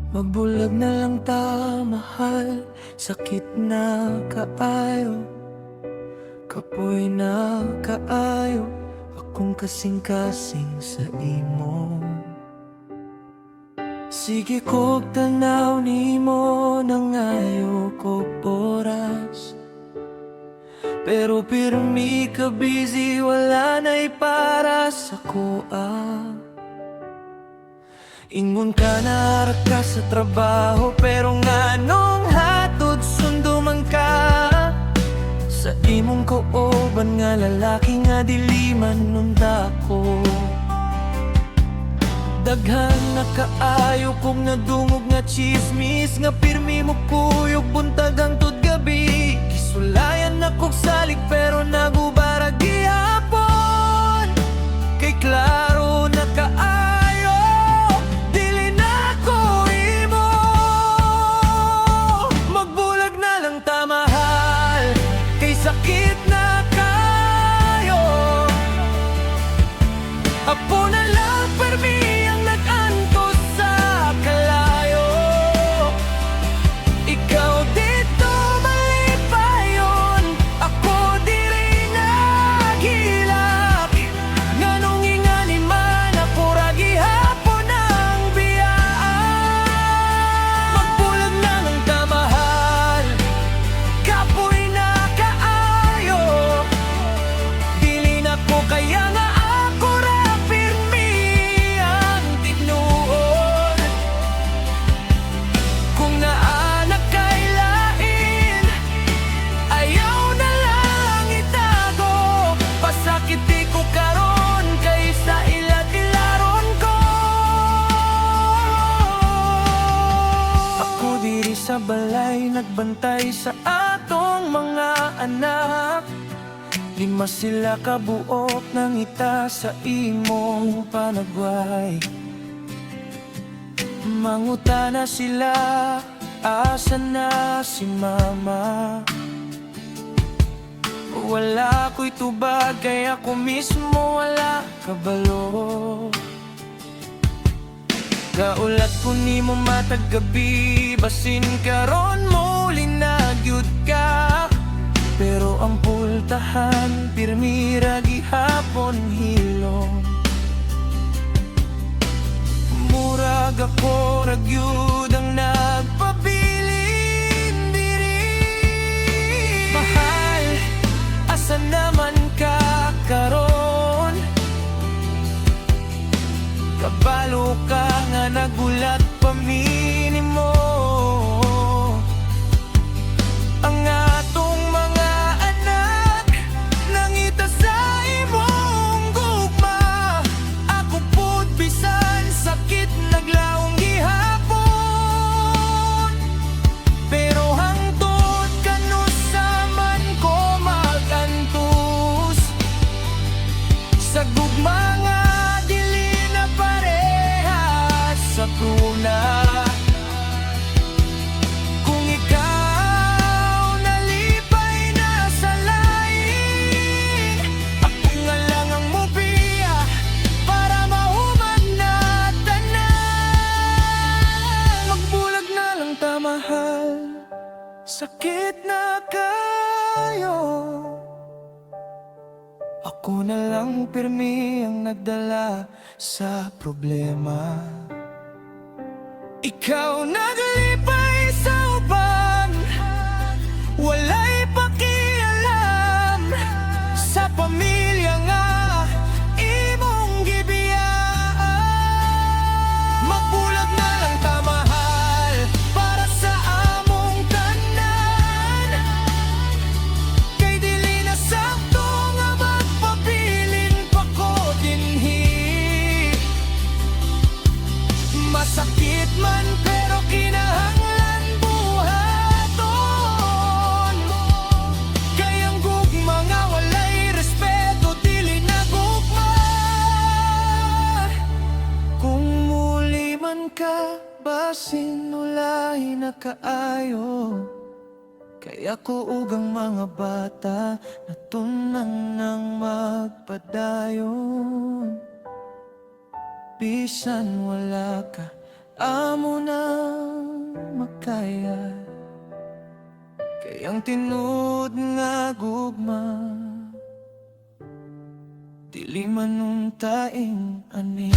Magbulag na lang ta, mahal. Sakit na kaayo, kapoy na kaayo akong kasing-kasing sa imo. Sige kog tanaw nimo, nangayo kog oras, pero pirmi ka busy, wala na'y para sa akoa. Ingon ka na ka sa trabaho, pero nganong hatod sundo man ka sa imong kauban nga lalaki nga dili man unta ko? Daghan na kaayo kong nadungog nga chismis nga pirmi mo kuyog buntag hangtod gabi. Kisulayan na kog salig pero nagubara gihapon. Kay klaro na kaayo, dili na ko imo. Magbulag na lang ta, mahal, kay sakit na kaayo. Ako na lang permi ang nag-antos sa kalayo. Ikaw didto malipayon, ako diri naghilak. Nganong ingani man, ako ra gihapon ang biyaan. Magbulag na lang ta, mahal, kapoy na kaayo. Dili na ko kaya nga ako ra pirmi ang tinuod. Kung naa na kay lain, ayaw na lang itago. Pasakiti ko karon kay sa ila tilaron ko. Ako diri sa balay nagbantay sa atong mga anak. Lima sila kabuok, nangita sa imong panagway. Mangutana sila, asa na si mama? Wala ko'y tubag kaya ako mismo wala kabalo. Kaulat ko nimo matag gabi, basin karon mo linagyud ka. Pero ang pultahan, pirmi ra gihapon hilom. Murag ako ra gyud ang nagpabilin diri. Mahal, asa naman ka karon? Kabalo ka nga nagulat pa mi nimo. Ang atong mga anak nangita sa imong gugma. Ako pud bisan sakit, naglaom gihapon. Pero hangtod kanusa man ko mag-antos sa gugma nga dili na parehas sa una? Kung ikaw nalipay na sa lain, ako nga lang ang mubiya para mahuman na tanan. Magbulag na lang ta, mahal, sakit na kaayo. Ako na lang pirmi ang nagdala sa problema. Ikaw naglipay sa uban, walay pakialam sa pamilya nga imong gibiyaan. Magbulag na lang ta, mahal, para sa among tanan. Kay dili na sakto nga magpabilin pa ko dinhi. Masakit man pero kinahanglan buhaton. Kay ang gugma nga walay respeto, dili na gugma. Kung muli man ka, basin ulahi na kaayo. Kaya ko ug ang mga bata natunan ng magpadayon. Bisan wala ka, Amo na makaya kay ang tinuod nga gugma dili man unta ing-ani.